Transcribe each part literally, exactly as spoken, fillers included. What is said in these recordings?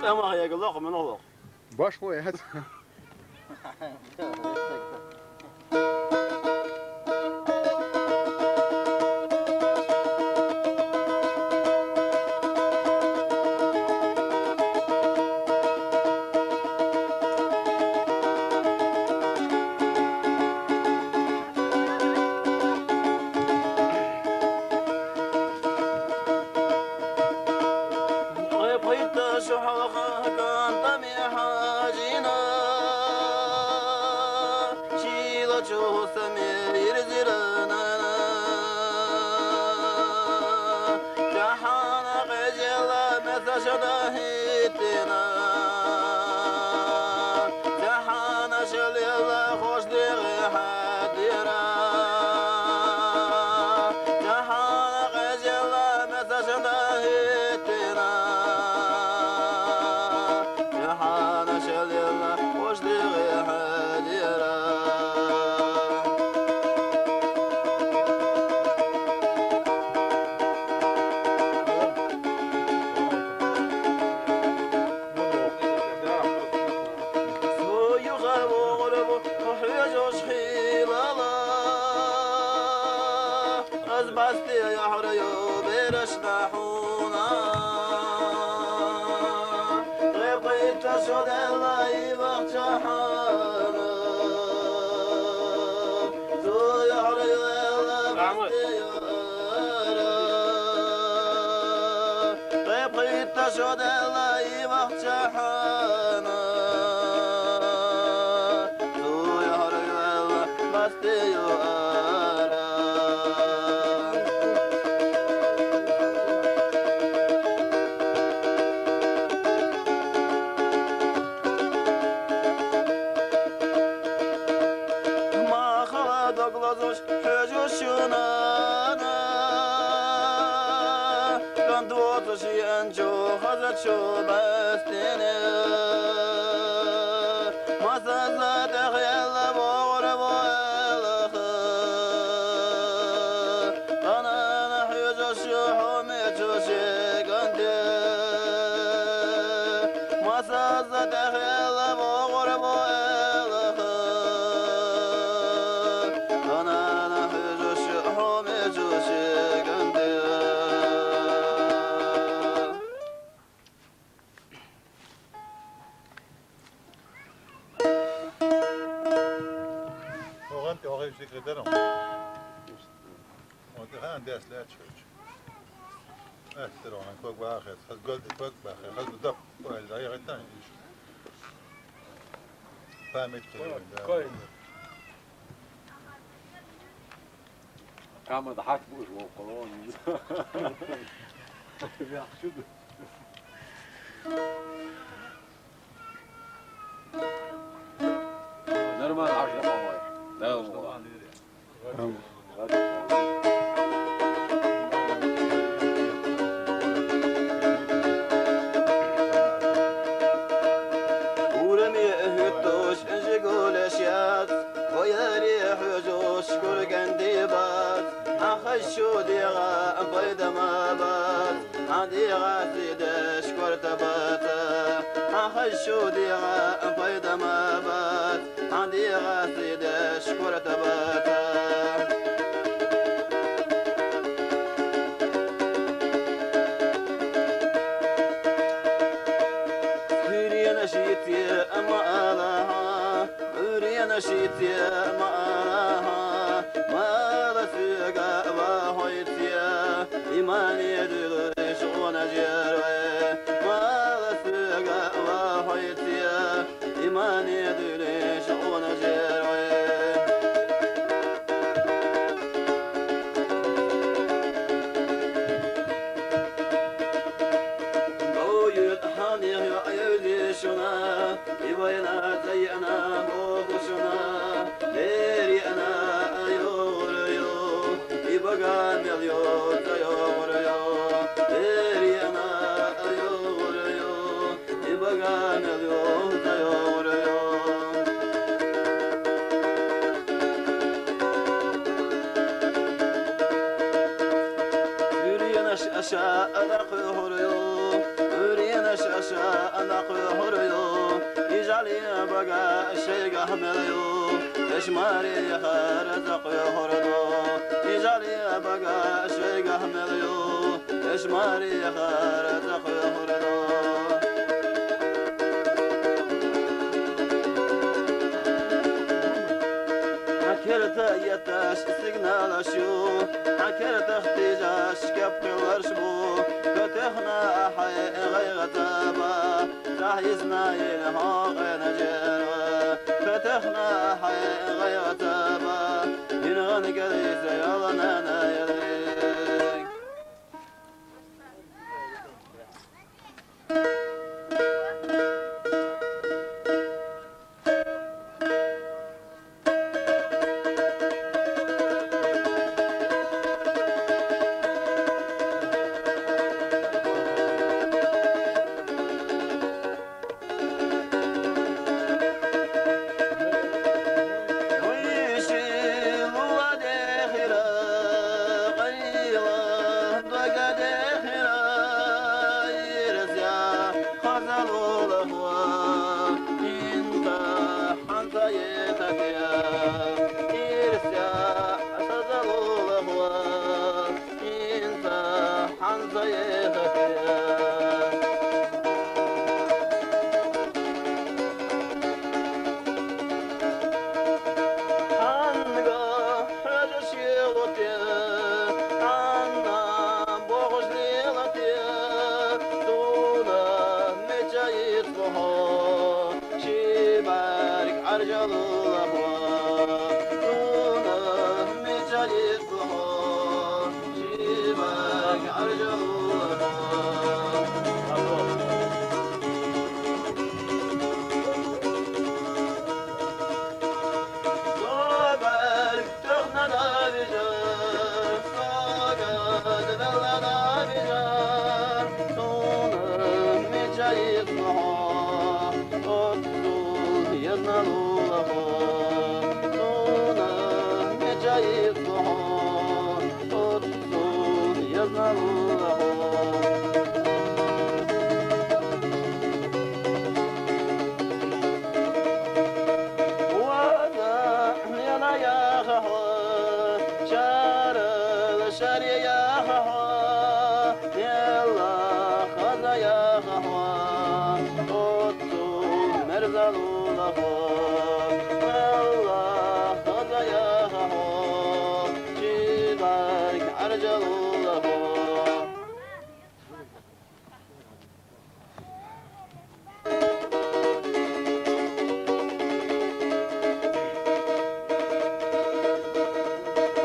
ТӀамах яга лоху, муна лоху? Баш ву яц. Ой, пхийтта шу хьалха кантаме хьажийна, шийла чу саме ирзира нана. Тахана къежела мецаш дахийтина, тахана шалила хош дегӀи хьадира. Тахана къежела мецаш дахийтина, тахана шалила хош дегӀи хьадира. Суюха вогӀурбу хьуьжуш хилала, аз басте яхӀраю берашна хьуна. Гъеб гъитта шо делла и вахчахьана, суюхӀраю элла басте Къепхъитта шо делла и вахчахьана, цу яхӀруйвелла бастию ара. Махала дог лазуш хьуьжу шунана, кан доцу шиъан чу хазачу бастине. Масаза тӀехъяла вогӀур ваьлха, анана хьуьжу шу хьуми чу шиган де. Масаза тӀехъяла вогӀур ваьлха, анана хьуьжуш хьуми чу шиган де. Охан тӀе охай шикри дарам. Охан тӀе хан дес лаьчхьуч. Эттер охан ког бахес, хаз гол ког бахес, хаз дап. Ой, да, я гайтан. Память кой, да. Кой. Камада хьач буш вон колон. Яхшуд. Нормально, хьач да, по-моему. Да, он. Урами хӀуттуш жигулеш яц, хӀояри хьуьжуш курган дибац, ахаш шу дигӀа пайда ма бац, хьан дигӀа сидеш курта баца, ахаш шу дигӀа пайда ма бац. Хьан дегӀа сидеш куртабата. Хьурена шитье ма алахьа, хьурена шитье ма алахьа, мала суьга ва хьойтье, имане дуьлуьш гӀуна жерве, мала суьга ва хьойтье. Имане дуьлеш гӀуна жерве. Гоюд хьанех йоӀ евзе шуна, и вайна зайна боху шуна, бериана айогӀур ю, и бага мел йоца йогӀур ю, бериана Шаъда кхуьхьурю, уьрина шаша ана кхуьхьурю, и жӀали бага шайгахь мелю, эш маре яхара за кхуьхьур ду. И жӀали бага шайгахь мелю, эш маре яхара за кхуьхьур ду. Хьан керта етташ сигналаш ю, хьан кертах тижаш кепхиларш бу, катехна ахье гӀайгӀатаба, сахьизна ин хьо гӀена жерва, катехна ахье гӀайгӀатаба, ин гӀан гелиса яланана яле.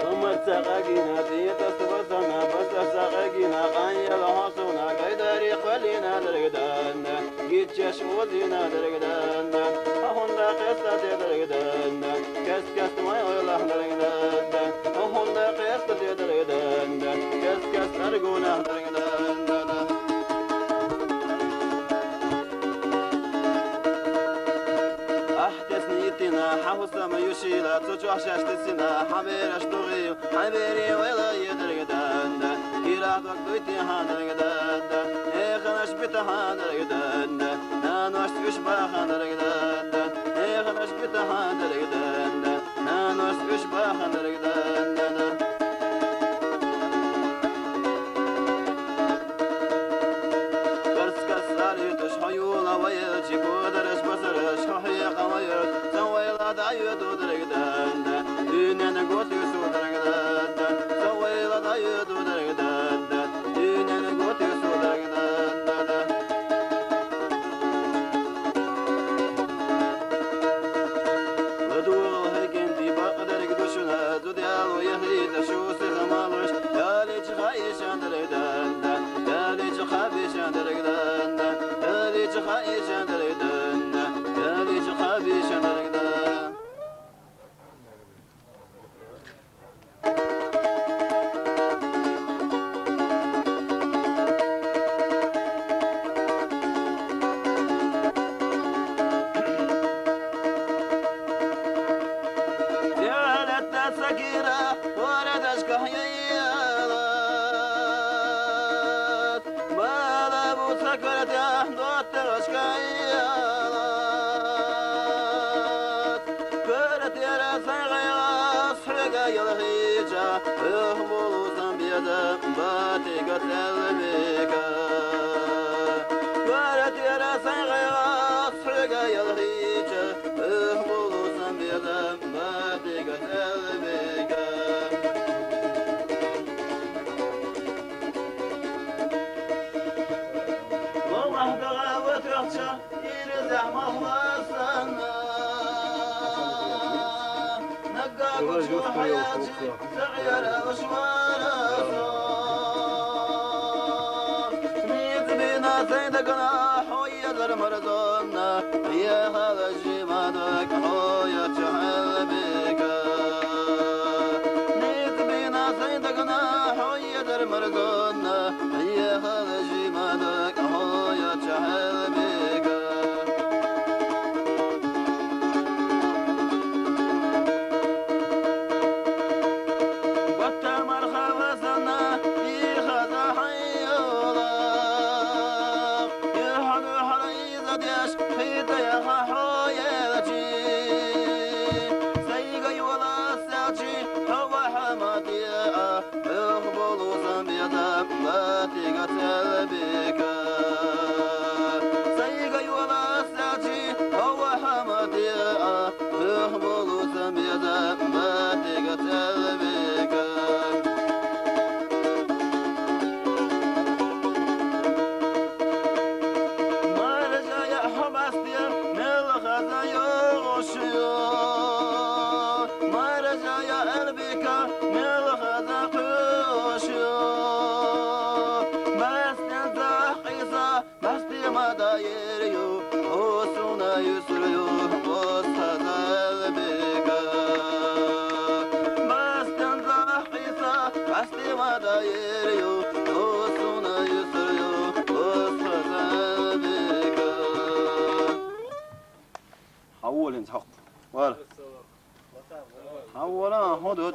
Гьамад цакъагина, тӀетӀа субасана, баста сакъагина, къан яла хьосуна, кайдари хвалина дергданда, гиччаш озина дергданда, ахунда къестате дергданда, кест-кест май ойлах дергданда, ахунда къестате дергданда, кест-кест аргунах дергданда. Ахь тесна йитина, хьан хӀусам юшила, цу чохь шаьш тесина, хьан бераш дугӀи, хьан бере вайла е дергданда, кирах дог дуйти хьан дергданда, эханаш бита хьан дергданда, наношца уьш бахан дергданда, эханаш бита хьан дергданда, наношца уьш бахан дергданда. Карс-карс лариташ хьо юла вайл, чикудараш басараш хьо хьекъа вайл, сан вайла дӀайоьду дергданда, дуьнен гуш ю су дергданда, сан вайла дӀайоьду дергданда, дуьнен гуш ю су дергданда. ЛадугӀал хӀекенди бакъдерг ду шуна, зуда яло яхийташ шу сиха малуш, ялича хаийша дергданда, ялича хабийша дергданда, ялича хаийша дергданда, ялича хабийша дергданда. Көрәтә доттығышка иялас, көрәтә сайғайға сүрге йылғича, өх болусын беді батиға тәлбекі. Көрәтә сайғайға сүрге йылғича, өх болусын беді батиға тәлбекі. Ломаһдыға өтіғчі ирізі махласына. Нәгға көчі хайачы сағияра ұшвараса. Митбина сәйдігіна хойядыр мырзонна. Ехала жимадык хойачы хәлбекі. Митбина сәйдігіна хойядыр мырзонна. Ехала жимадык хойачы хәлбекі. Батта мархабасына ихаза хайола. Ихану харайза деш хитая хахоячи. Сайга юла сачи хава хаматия. Өх болусын беді батиға тәлбекі. Сайға юла сачи хава хаматия. Өх болусын беді батиға тәлбекі. Маржая хабастия мел хаза йоғышыо. Маржая әлбекі мел хаза күші. Мәстен зах иса, мәстемада ерю, осуна юсрю, осхаза әлбекі. Мәстен зах иса, мәстемада ерю, осуна юсрю, осхаза әлбекі. Хаволин сақ. Вар. Хаволан ходот.